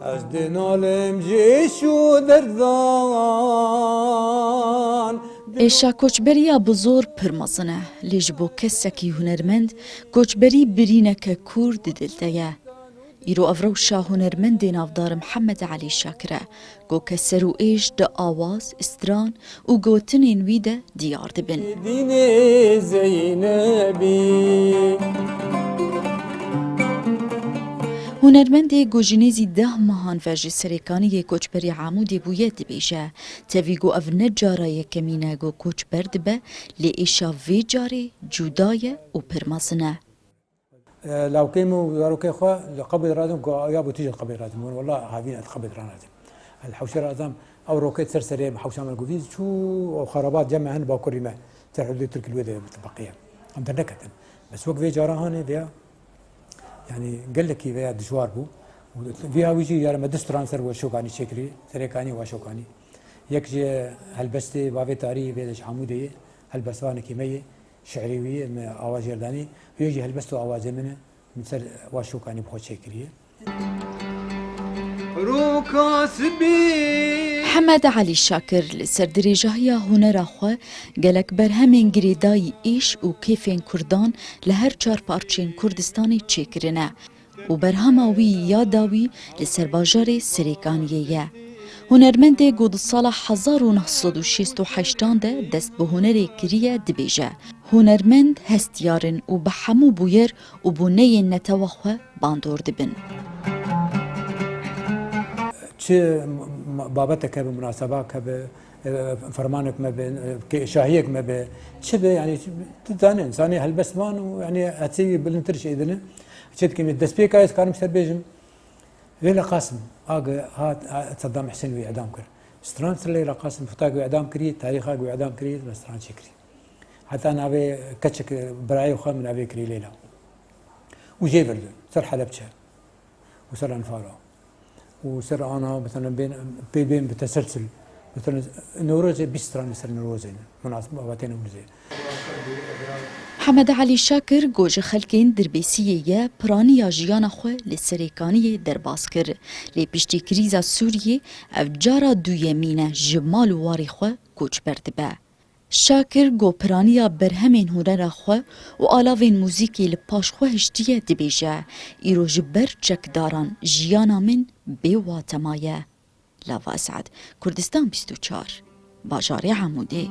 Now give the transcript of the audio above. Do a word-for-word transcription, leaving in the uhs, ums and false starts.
Ez dê nalim ji êş û derdan. Êşa koçberiya bi zor pir mezin e, lê ji bo kesekî hunermend, koçberî birîneke kûr di dil de ye. Îro ev rewşa hunermendê navdar Mihemed Elî Şakir e, ku ke ser û êş di awaz, stran û gotinên wî de diyar dibin. Dînê Zeynebî. Hunermendê ku ji nêzî deh mehan ve ji Serêkaniyê koçberî Amûdê bûye dibêje, tevî ku ev ne cara yekemîn e ku koçber dibe, lê êşa vê carê cuda ye û pir mezin e. Lawkê min û zarokê xwe li qebê radim ku ya bû tu jî li qebê radim. Min wela havîn ez qebê ranadim. El hewşe radim. Ew rokê ser serê min hewşa min guvîz çû û xerabat cem me hin bakurî me. Ser hududê Tirkî li wê de tebeqiye. Em derneketin. Bes wek vê cara hanê veya, yanî gelekî veya dijwar bû. Û vî hawî jî yare me du stran ser Weşokanî çêkirî, Serêkanî Weşokanî. Yek ji helbestê bavê tarî vê de ji Amûdê ye, helbestvanekî me ye. Şi'rê wî ye, me awa jê re danî. Wê jî helbest û awazê min e. Min ser Weşokanî bi xwe çêkiriye. Roka sibê. Hemed Elî Şakir li ser dirêjahiya hunera xwe gelek berhemên girêdayî êş û kêfên Kurdan li her çar parçeyên Kurdistanê çêkirine. û berhema wî ya dawî li ser bajarê Serêkaniyê ye. Hunermendê ku di sala hezar û neh sed û şêst û heştan de dest bi hunerê kiriye dibêje, hunermend hestiyar in û bi hemû bûyer û bûneyên netewa xwe bandor dibin. Çi m-, m-, babetek hebe, munasebak hebe, e, fermanek me be, e, ke-, şahiyek me be, çi be, yanî, tu zanî, însanê helbestvan û, yanî, hesê wî bilindtir jî dine. Çi dikim, destpêka ez karim ser bêjim, Leyla Qasim, a ge hat, a, Saddam Husên wî edam kir. Stran ser Leyla Qasim, fita ge wî edam kirî, tarîxa ge wî edam kirî, me stran çêkirî. Heta navê keçik, birayê xwe min navê kirî Leyla. Û jê virdin, ser Helebçe. û ser Enfala. Û ser ana, mesela, bên, pê bên bi teselsul. Mesela, Newrozê bîst stran li ser Newrozê ne. Munas-, babatê Newrozê. Hemed Elî Şakir ku ji xelkên Dirbêsiyê ye, piraniya jiyana xwe li Serêkaniyê derbas kir. Lê piştî krîza Sûriyê ev cara duyemîn e ji mal û warê xwe koçber dibe. Şakir ku piraniya berhemên hunera xwe û alavên muzîkê li paş xwe hiştiye dibêje, îro ji ber çekdaran jiyana min bê wate maye. Lava Esad, Kurdistan bîst û çar, bajarê Amûdê.